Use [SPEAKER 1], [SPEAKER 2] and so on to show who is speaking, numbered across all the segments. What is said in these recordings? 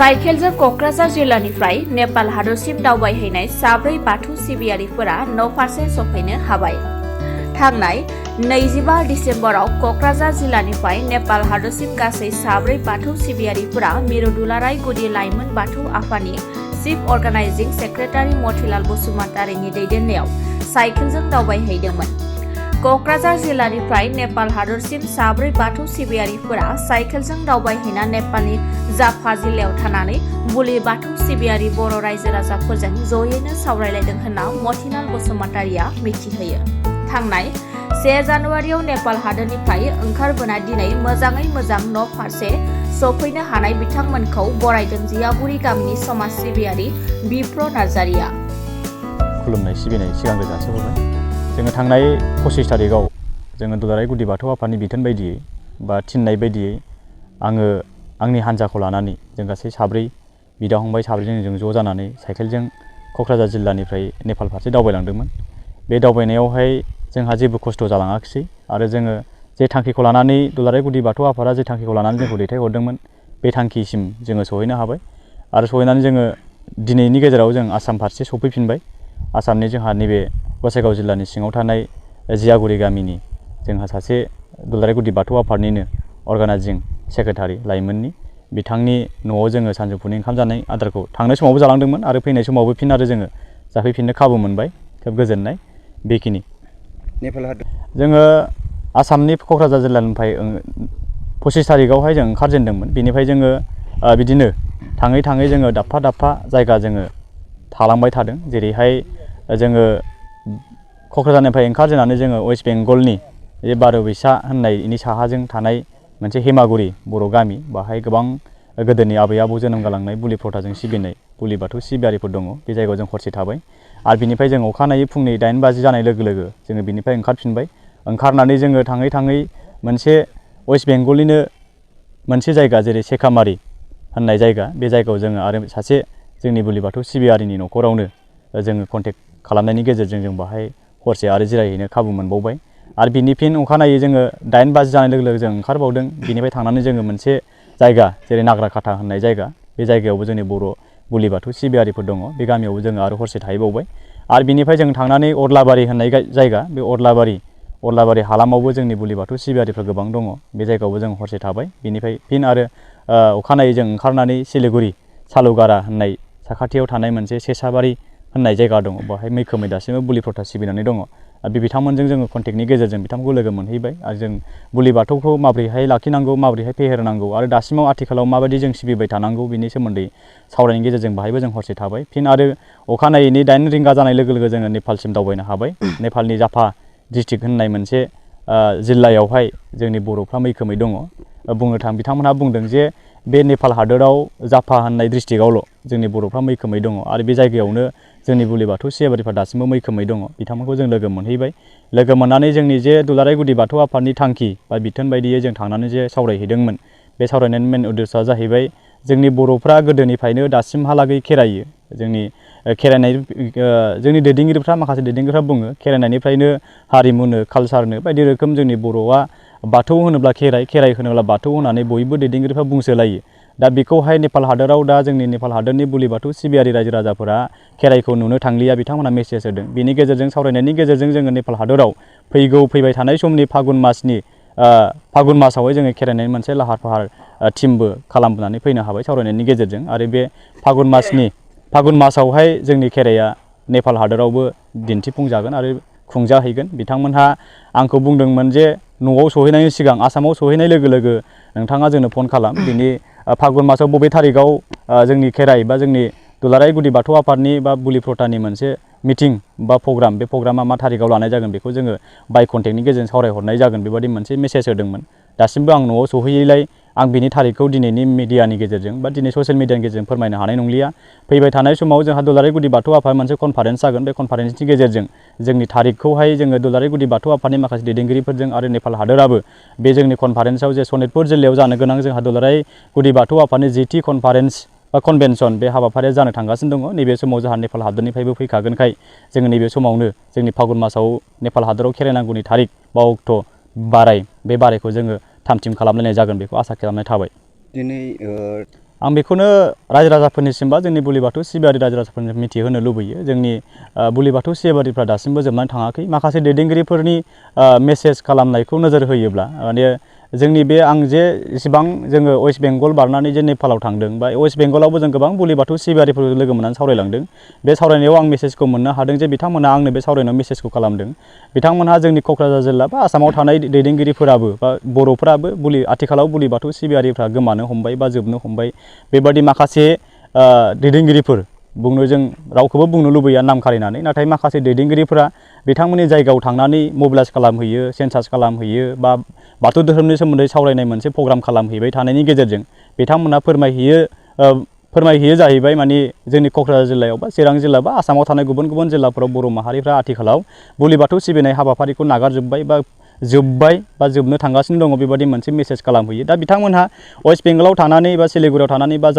[SPEAKER 1] साइकेलजों क'क्राझार जिल्लानिफ्राय नेपाल हादरसिम दावबायहैनाय साब्रै बाथौ सिबियारिफोरा न'फारसे सफैनो हाबाय। थांनाय 25 डिसेम्बराव क'क्राझार जिल्लानिफ्राय नेपाल हादरसिम गासै साब्रै बाथौ सिबियारिफोरा मिरु दुलाराय गुदि लाइमोन बाथौ आफादनि चीफ अर्गानाइजिं सेक्रेटारि मतिलाल बसुमतारीनि दैदेननायाव साइकेलजों दावबायहैदोंमोन। क'क्राझार जिल्लानिफ्राय नेपाल हादरसिम साब्रै बाथौ सिबियारिफोरा साइकेलजों दावबायहैना नेपालनि जाफा जिल्लायाव थानानै बुलि बाथौ सिबियारि बर' रायजो राजाफोरजों जयैनो सावरायलायदों होनना मतिलाल बसुमतारीया मिथिहोयो। थांनाय 1 जानुवारियाव नेपाल हादरनिफ्राय ओंखारबोना दिनै मोजाङै मोजां न' फारसे सफैनो हानाय बिथांमोनखौ बरायदों जियागुरि गामिनि समाज सिबियारि बिप्र नार्जारिया।
[SPEAKER 2] खुलुमनाय सिबिनाय सिगांग्रो जासिहरबाय। जोङो थांनाय 25 तारिखआव जोङो दुलाराय गुदि बाथौ आफादनि बिथोन बायदियै बा थिननाय बायदियै आङो आंनि हान्जाखौ लानानै जों गासै साब्रै बिदा फंबाय साब्रैजों जों ज' जानानै साइकेलजों क'क्राझार जिल्लानिफ्राय नेपाल फारसे दावबायलांदोंमोन। बे दावबायनायावहाय जोंहा जेबो खस्थ' जालाङाखिसै आरो जोङो जे थांखिखौ लानानै दुलाराय गुदि बाथौ आफादा जे थांखिखौ लानानै जोंखौ दैथायहरदोंमोन बे थांखिसिम जोङो सहैनो हाबाय आरो सहैनानै जोङो दिनैनि गेजेराव जों आसाम फारसे सफैफिनबाय। आसामनि जोंहा नैबे गसाइगाव जिल्लानि सिङाव थानाय जियागुरि गामिनि जोंहा सासे दुलाराय गुदि बाथौ आफादनिनो अर्गानाइजिं सेक्रेटारि लाइमोननि बिथांनि न'आव जोङो सानजौफुनि ओंखाम जानाय आदारखौ थांनाय समावबो जालांदोंमोन आरो फैनाय समावबो फिन आरो जोङो जाफैफिननो खाबु मोनबाय। खोब गोजोननाय बेखिनि। नेपाल हादर जोङो आसामनि क'क्राझार जिल्लानिफ्राय 25 तारिखआवहाय जों ओंखारजेनदोंमोन। बेनिफ्राय जोङो बिदिनो थाङै थाङै जोङो दाबफा दाबफा जायगा जोङो थालांबाय थादों। जेरैहाय जोङो क'क्राझारनिफ्राय ओंखारजेननानै जोङो वेस्ट बेंगलनि जे बार'बैसा होननायनि साहाजों थानाय मोनसे हेमागुरि बर' गामि, बाहाय गोबां गोदोनि आबै आबौ जोनोम गालांनाय बुलि प्रथाजों सिबिनाय बुलि बाथौ सिबियारिफोर दङ। बे जायगायाव जों हरसे थाबाय आरो बिनिफ्राय जों अखानायै फुंनि 8 बाजि जानाय लोगो लोगो जोङो बिनिफ्राय ओंखारफिनबाय। ओंखारनानै जोङो थाङै थाङै मोनसे वेस्ट बेंगलनिनो मोनसे जायगा जेरै सेकामारि होननाय जायगा, बे जायगायाव जोङो आरो सासे जोंनि बुलि बाथौ सिबियारिनि न'खरावनो जोङो कन्टेक्ट खालामनायनि गेजेरजों जों बाहाय हरसे आरो जिरायहैनो खाबु मोनबावबाय आरो बिनि फिन अखानायै जोङो 8 बाजि जानाय लोगो लोगो जों ओंखारबावदों। बिनिफ्राय थांनानै जोङो मोनसे जायगा जेरै नाग्राकाटा होननाय जायगा, बे जायगायावबो जोंनि बर' बुलि बाथौ सिबियारिफोर दङ। बे गामियावबो जोङो आरो हरसे थाहैबावबाय आरो बिनिफ्राय जों थांनानै अरलाबारि होननाय जायगा, बे अरलाबारि हालामावबो जोंनि बुलि बाथौ सिबियारिफोर गोबां दङ। बे जायगायावबो जों हरसे थाबाय। बिनिफ्राय फिन आरो अखानायै जों ओंखारनानै सिलिगुरि सालुगारा होननाय साखाथियाव थानाय मोनसे सेसाबारि होननाय जायगा दङ। बेवहाय मैखोमै दासिमबो बुलि प्रथा सिबिनानै दङ। बे बिथांमोनजों जोङो कन्टेक्टनि गेजेरजों बिथांमोनखौ लोगो मोनहैबाय आरो जों बुलि बाथौखौ माबोरैहाय लाखिनांगौ, माबोरैहाय फेहेरनांगौ आरो दासिमाव आथिखालाव माबायदि जों सिबिबाय थानांगौ बिनि सोमोन्दै सावरायनायनि गेजेरजों बाहायबो जों हरसे थाबाय। फिन आरो अखानायैनि 8 रिंगा जानाय लोगो लोगो जोङो नेपालसिम दावबायनो हाबाय। नेपालनि जाफा डिस्ट्रिक्ट होननाय मोनसे जिल्लायावहाय जोंनि बर'फ्रा मैखोमै दङ। बिथांमोनहा बुंदों जे बे नेपाल हादोराव जाफा होननाय डिस्ट्रिक्टआवल' जोंनि बर'फ्रा मैखोमै दङ आरो बे जायगायावनो जोंनि बुलि बाथौ सिबियारिफ्रा दासिमबो मैखोमै दङ। बिथांमोनखौ जों लोगो मोनहैबाय। लोगो मोननानै जोंनि जे दुलाराय गुदि बाथौ आफादनि थांखि बा बिथोन बायदियै जों थांनानै जे सावरायहैदोंमोन, बे सावरायनायनि मेन उद्देश्यआ जाहैबाय जोंनि बर'फ्रा गोदोनिफ्रायनो दासिमहालागै खेरायो। जोंनि दैदेनगिरिफ्रा माखासे दैदेनगिरिफ्रा बुङो खेरायनायनिफ्रायनो हारिमुनो, कालसारनो बायदि रोखोम जोंनि बर'आ बाथौ होनोब्ला खेराइ होनोब्ला बाथौ होननानै बयबो दैदेनगिरिफ्रा बुंसोलायो। दा बेखौहाय नेपाल हादोराव दा जोंनि नेपाल हादोरनि बुलि बाथौ सिबियारि रायजो राजाफोरा खेराइखौ नुनो थांलिया, बिथांमोनहा मेसेज होदों। बेनि गेजेरजों सावरायनायनि गेजेरजों जोङो नेपाल हादोराव फैबाय थानाय समनि फागुन मासावहाय जोङो खेराइनायनि मोनसे लाहार फाहार टिमबो खालामनानै फैनो हाबाय सावरायनायनि गेजेरजों। आरो बे फागुन मासावहाय जोंनि खेराइया नेपाल हादोरावबो दिन्थिफुंजागोन आरो खुंजाहैगोन। बिथांमोनहा आंखौ बुंदोंमोन जे न'आव सहैनायनि सिगां आसामाव सहैनाय लोगो लोगो नोंथाङा जोंनो फन खालाम, बिनि फागुन मासाव बबे थारिखआव जोंनि खेराइ बा जोंनि दुलाराय गुदि बाथौ आफादनि बा बुलि प्रथानि मोनसे मिटिं बा प्रग्राम, बे प्रग्रामा मा थारिखआव लानाय जागोन बेखौ जोङो बाय कन्टेक्टनि गेजेरजों सावरायहरनाय जागोन, बेबायदि मोनसे मेसेज होदोंमोन। दासिमबो आं न'आव सहैयैलाय आं बिनि थारिखखौ दिनैनि मिडियानि गेजेरजों बा दिनै ससियेल मिडियानि गेजेरजों फोरमायनो हानाय नंलिया। फैबाय थानाय समाव जोंहा दुलाराय गुदि बाथौ आफाद मोनसे कनफारेन्स जागोन। बे कनफारेन्सनि गेजेरजों जोंनि थारिखखौहाय जोङो दुलाराय गुदि बाथौ आफादनि माखासे दैदेनगिरिफोरजों आरो नेपाल हादोराबो बे जोंनि कनफारेन्सआव जे सनितपुर जिल्लायाव जानो गोनां जोंहा दुलाराय गुदि बाथौ आफादनि 10थि कनफारेन्स बा कनभेनसन, बे हाबाफारिया जानो थांगासिनो दङ। नैबे समाव जोंहा नेपाल हादोरनिफ्रायबो फैखागोनखाय जोङो नैबे समावनो जोंनि फागुन मासाव नेपाल हादोराव खेराइनांगौनि थारिख बा अक्ट' बे बारायखौ जोङो थाम थिम खालामलायनाय जागोन, बेखौ आसा खालामनाय थाबाय। दिनै आं बेखौनो रायजो राजाफोरनिसिम बा जोंनि बुलि बाथौ सिबियारि रायजो राजाफोरनो मिथिहोनो लुबैयो जोंनि बुलि बाथौ सिबियारिफ्रा दासिमबो जोबनानै थाङाखै माखासे दैदेनगिरिफोरनि मेसेज खालामनायखौ नोजोर होयोब्ला माने जोंनि बे आं जे इसिबां जोङो वेस्ट बेंगल बारनानै जे नेपालाव थांदों बा वेस्ट बेंगलावबो जों गोबां बुलि बाथौ सिबियारिफोरखौ लोगो मोननानै सावरायलांदों बे सावरायनायाव आं मेसेजखौ मोननो हादों जे बिथांमोना आंनो बे सावरायनायाव मेसेजखौ खालामदों बिथांमोनहा जोंनि क'क्राझार जिल्ला बा आसामाव थानाय दैदेनगिरिफोराबो बा बर'फोराबो आथिखालाव बुलि बाथौ सिबियारिफ्रा गोमानो हमबाय बा जोबनो हमबाय बेबादि माखासे दैदेनगिरिफोर बुंनो जों रावखौबो बुंनो लुबैया नाम खारिनानै नाथाय माखासे दैदेनगिरिफोरा बिथांमोननि जायगायाव थांनानै मबिलाइज खालामहैयो सेन्सास खालामहैयो बा बाथौ धोरोमनि सोमोन्दै सावरायनाय मोनसे प्रग्राम खालामहैबाय थानायनि गेजेरजों बिथांमोना फोरमायहैयो जाहैबाय माने जोंनि क'क्राझार जिल्लायाव बा चिरां जिल्ला बा आसामाव थानाय गुबुन गुबुन जिल्लाफोराव बर' माहारिफ्रा आथिखालाव बुलि बाथौ सिबिनाय हाबाफारिखौ नागारजोब्बाय बा जोब्बाय बा जोबनो थांगासिनो दङ बेबादि मोनसे मेसेज खालामहैयो दा बिथांमोनहा वेस्ट बेंगलाव थानानै बा सिलिगुरियाव थानानै बा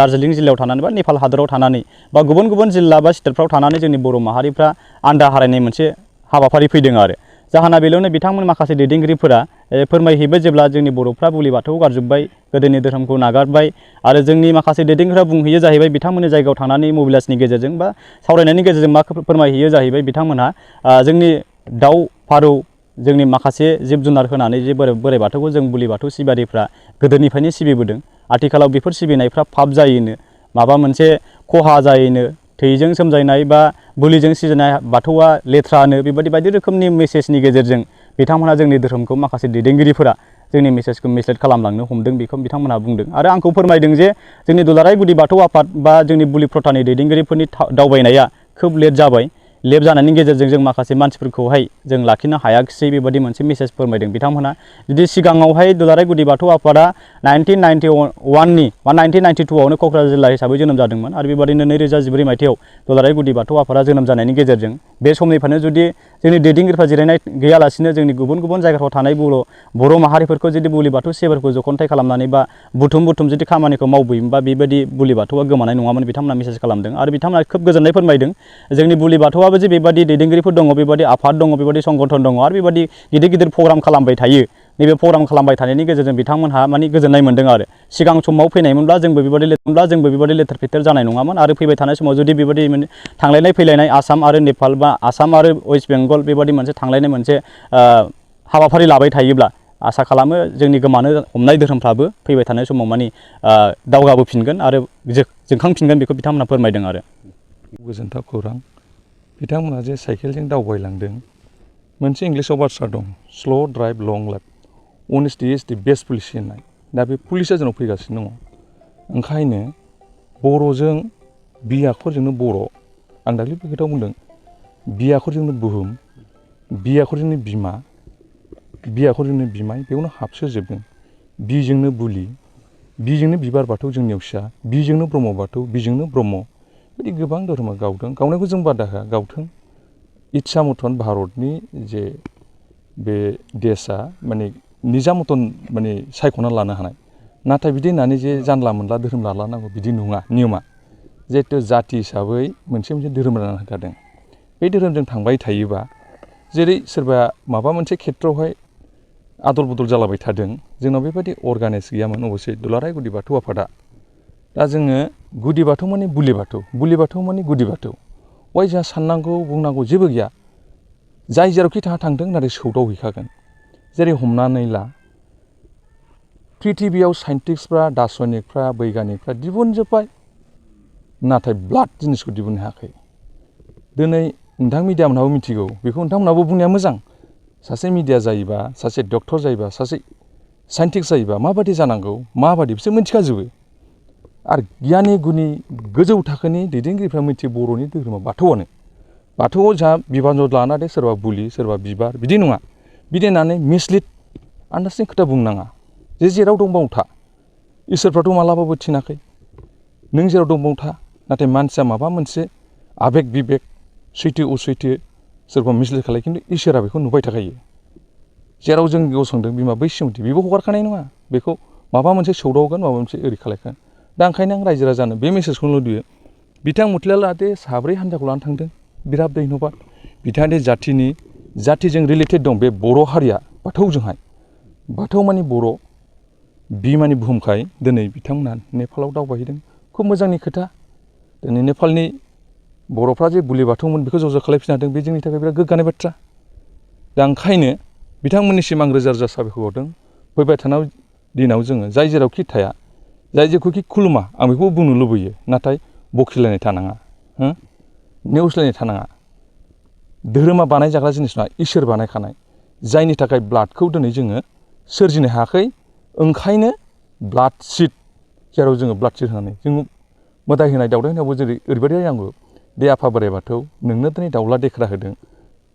[SPEAKER 2] दार्जिलिं जिल्लायाव थानानै बा नेपाल हादराव थानानै बा गुबुन गुबुन जिल्ला बा स्टेटफ्राव थानानै जोंनि बर' माहारिफ्रा आन्दा हारायनाय मोनसे हाबाफारि फैदों आरो जाहोना बेल'नो बिथांमोन माखासे दैदेनगिरिफोरा फोरमायहैबाय जेब्ला जोंनि बर'फ्रा बुलि बाथौ गारजोब्बाय गोदोनि धोरोमखौ नागारबाय आरो जोंनि माखासे दैदेनगिरिफ्रा बुंहैयो जाहैबाय बिथांमोननि जायगायाव थांनानै मबिलाइजनि गेजेरजों बा सावरायनायनि गेजेरजों मा फोरमायहैयो जाहैबाय बिथांमोनहा जोंनि दाउ फारौ जोंनि माखासे जिब जुनार होनानै जे बोराइ बाथौखौ जों बुलि बाथौ सिबियारिफ्रा गोदोनिफ्रायनो सिबिबोदों आथिखालाव बेफोर सिबिनायफ्रा पाप जायोनो माबा मोनसे खहा जायोनो थैजों सोमजायनाय बा बुलिजों सिबिनाय बाथौआ लेथ्रानो बेबायदि बायदि रोखोमनि मेसेजनि गेजेरजों बिथांमोनहा जोंनि धोरोमखौ माखासे दैदेनगिरिफोरा जोंनि मेसेजखौ मिसलिड खालामलांनो हमदों बेखौ बिथांमोनहा बुंदों आरो आंखौ फोरमायदों जे जोंनि दुलाराय गुदि बाथौ आफाद बा जोंनि बुलि प्रथानि दैदेनगिरिफोरनि दावबायनाया खोब लेट जाबाय लेट जानायनि गेजेरजों जों माखासे मानसिफोरखौहाय जों लाखिनो हायाखिसै बेबायदि मोनसे मेसेज फोरमायदों बिथांमोनहा जुदि सिगाङावहाय दुलाराय गुदि बाथौ आफादा 1991नि बा 1992आवनो क'क्राझार जिल्ला हिसाबै जोनोम जादोंमोन आरो बेबायदिनो 2014 मायथाइयाव दुलाराय गुदि बाथौ आफादा जोनोम जानायनि गेजेरजों बे समनिफ्रायनो जुदि जोंनि दैदेनगिरिफ्रा जिरायनाय गैयालासिनो जोंनि गुबुन गुबुन जायगाफ्राव थानाय बर' माहारिफोरखौ जुदि बुलि बाथौ सिबियारिफोरखौ जख'न्थाय खालामनानै बा बुथुम जुदि खामानिखौ मावबोयोमोनबा बेबायदि बुलि बाथौआ गोमानाय नङामोन बिथांमोना मेसेज खालामदों आरो बिथांमोना खोब गोजोननाय फोरमायदों जोंनि बुलि बाथौआबो जे बेबायदि दैदेनगिरिफोर दङ बेबायदि आफाद दङ बेबायदि संगठन दङ आरो बेबायदि गिदिर गिदिर प्रग्राम खालामबाय थायो नैबे प्रग्राम खालामबाय थानायनि गेजेरजों बिथांमोनहा माने गोजोननाय मोन्दों आरो सिगां समाव फैनायमोनब्ला जोंबो बेबायदि लेथेर फेथेर जानाय नङामोन आरो फैबाय थानाय समाव जुदि बेबायदि थांलायनाय फैलायनाय आसाम आरो नेपाल बा आसाम आरो वेस्ट बेंगल बेबायदि मोनसे थांलायनाय मोनसे हाबाफारि लाबाय थायोब्ला आसा खालामो जोंनि गोमानो हमनाय धोरोमफ्राबो फैबाय थानाय समाव माने दावगाबोफिनगोन आरो जोंखांफिनगोन बेखौ बिथांमोनहा फोरमायदों आरो
[SPEAKER 3] गोजोनथाव खौरां बिथांमोनहा जे साइकेलजों दावबायलांदों मोनसे इंलिसाव बाथ्रा दं slow' drive long life honesty is the best police होननाय दा बे पुलिसा जोंनाव फैगासिनो दङ ओंखायनो बर'जों बि आखरजोंनो बर' आं दाख्लै बे खोथायाव बुंदों बि आखरजोंनो बुहुम बि आखरजोंनो बिमा बि आखरजोंनो बिमाय बेयावनो हाबसोजोबदों बिजोंनो बुलि बिजोंनो बिबार बाथौ जोंनियाव फिसा बिजोंनो ब्रह्म बाथौ बिजोंनो ब्रह्म बिदि गोबां धोरोमा गावदों गावनायखौ जों बादा होआ गावथों इच्छा मथन भारतनि जे बे देशआ माने निजा मथन माने सायख'ना लानो हानाय नाथाय बिदि होननानै जे जानला मोनला धोरोम लालानांगौ बिदि नङा नियमा जिहेथु जाथि हिसाबै मोनसे धोरोम रानना होखादों बे धोरोमजों थांबाय थायोबा जेरै सोरबा माबा मोनसे खेथ्रआवहाय आदल बदल जालाबाय थादों जोंनाव बेबायदि अर्गानाइज गैयामोन अबसे दुलाराय गुदि बाथौ आफादा दा जोङो गुदि बाथौ माने बुलि बाथौ माने गुदि बाथौ वाय जोंहा साननांगौ बुंनांगौ जेबो गैया जाय जेरावखि थांदों नाथाय सौदाव हैखागोन जेरै हमनानै ला प्रिथिबियाव साइन्टिस्टफ्रा दार्शनिकफ्रा बैगानिकफ्रा दिहुनजोब्बाय नाथाय ब्लाड जिनिसखौ दिहुननो हायाखै दिनै नोंथां मिडियामोनहाबो मिथिगौ बेखौ नोंथांमोनहाबो बुंनाया मोजां सासे मिडिया जायोबा सासे डक्टर जायोबा सासे साइन्टिस्ट जायोबा माबादि जानांगौ माबादि बिसोर मिथिखाजोबो आरो गियानि गुनि गोजौ थाखोनि दैदेनगिरिफ्रा मिथियो बर'नि धोरोमा बाथौआव जोंहा बिबान लानानै सोरबा बुलि सोरबा बिबार बिदि नङा बिदि होननानै मिसलिड आन्दारस्टेन्डिं खोथा बुंनाङा जे जेराव दंबाव था इसोरफ्राथ' मालाबाबो थिनाखै नों जेराव दंबाव था नाथाय मानसिया माबा मोनसे आबेग बिबेक सैथो असैथो सोरबा मिसलिड खालाय खिन्थु इसोरा बेखौ नुबाय थाखायो जेराव जों गसंदों बिमा बैसोमुथि बेबो हगारखानाय नङा बेखौ माबा मोनसे सौदावगोन माबा मोनसे ओरै खालायगोन दा ओंखायनो आं रायजो राजानो बे मेसेजखौनो लुबैयो बिथां मुथुलियालाहाथे साब्रै हान्जाखौ लानानै थांदों बिराद धन्यबाद बिथांनि जाथिजों रिलेटेड दं बे बर' हारिया बाथौजोंहाय बाथौ माने बर' बिमानि बुहुमखाय दिनै बिथांमोना नेपालाव दावबायहैदों खुब मोजांनि खोथा दिनै नेपालनि बर'फ्रा जे बुलि बाथौमोन बेखौ ज' ज' खालायफिननो हादों बे जोंनि थाखाय बिराद गोग्गानाय बाथ्रा दा ओंखायनो बिथांमोननिसिम आं रोजा रोजा साबायखर बावदों फैबाय थानाय दिनाव जोङो जाय जेरावखि थाया जाय जेखौखि खुलुमा आं बेखौ बुंनो लुबैयो नाथाय बखिलायनाय थानाङा नेवसिलायनाय थानाङा धोरोमा बानायजाग्रा जिनिस नङा इसोर बानायखानाय जायनि थाखाय ब्लाडखौ दिनै जोङो सोरजिनो हायाखै ओंखायनो ब्लाड सिड जेराव जोङो ब्लाड सिड होनानै जों मोदाय होनाय दावदाय होनायावबो जेरै ओरैबायदि आंबो दे आफा बोराइ बाथौ नोंनो दिनै दाउला देख्रा होदों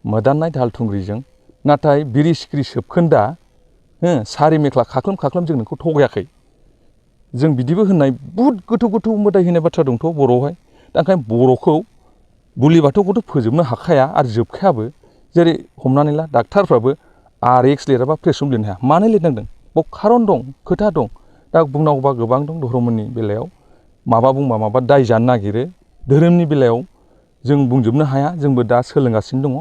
[SPEAKER 3] मोदाननाय दाहाल थुंग्रिजों नाथाय बिरि सिख्रि सोबखोन्दा सारि मेख्ला खाख्लोम खाख्लोम जों नोंखौ थगायाखै जों बिदिबो होननाय बुहुद गोथौ गोथौ मोदाय होनाय बाथ्रा दंथ' बर'आवहाय दा ओंखायनो बर'खौ बुलि बाथौखौथ' फोजोबनो हाखाया आरो जोबखायाबो जेरै हमनानै ला डाक्टारफ्राबो RX लिराबा प्रेसक्रिप्सन लिरनो हाया मानो लिरनांदों बाव खारन दं खोथा दं दा बुंनांगौबा गोबां दं धर्मनि बेलायाव माबा बुंबा माबा दाय जानो नागिरो धोरोमनि बेलायाव जों बुंजोबनो हाया जोंबो दा सोलोंगासिनो दङ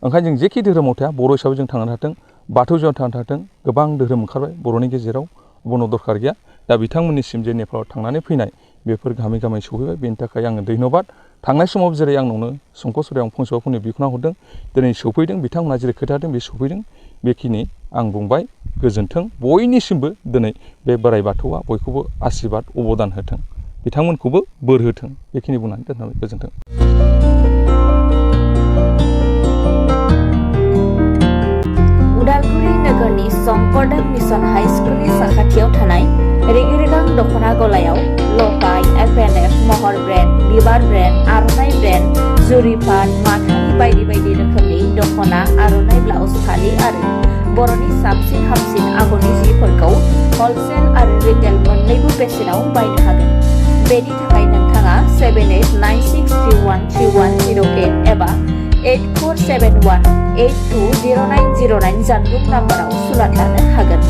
[SPEAKER 3] ओंखायनो जों जेखि धोरोमाव थाया बर' हिसाबै जों थांनानै थाथों बाथौ जों थांनानै थाथों गोबां धोरोम ओंखारबाय बर'नि गेजेराव बन' दरखार गैया दा बिथांमोननिसिम जे नेपालाव थांनानै फैनाय बेफोर गामि गामि सफैबाय बेनि थाखाय आङो धन्यबाद थांनाय समाव जेरै आंनावनो संकसरायाव आं फंसेबा फंनै बिखुना हरदों दिनै सफैदों बिथांमोनहा जेरै खोथा होदों बे सफैदों बेखिनि आं बुंबाय गोजोन्थों बयनिसिमबो दिनै बे बोराइ बाथौआ बयखौबो आसिरबाद अबदान होथों बिथांमोनखौबो बोर होथों बेखिनि बुंनानै दोननानै गोजोन्थों
[SPEAKER 1] उदालगुरि नोगोरनि शंकरदेव मिशन हाई स्कुलनि साखाथियाव थानाय रेगे-रेगां दख'ना गलायाव लफाय FNF महर ब्रेन्ड बिबार ब्रेन्ड आर'नाइ ब्रेन्ड जुरिपाट माथानि बायदि बायदि रोखोमनि दख'ना आर'नाइ ब्लाउस फालि आरो बर'नि साबसिन हामसिन आगरनि जिफोरखौ हलसेल आरो रिटेल मोन्नैबो बेसेनाव बायनो हागोन बेनि थाखाय नोंथाङा 7896313108 एबा 8471820909 जानबुं नाम्बाराव सुलाद लानो हागोन।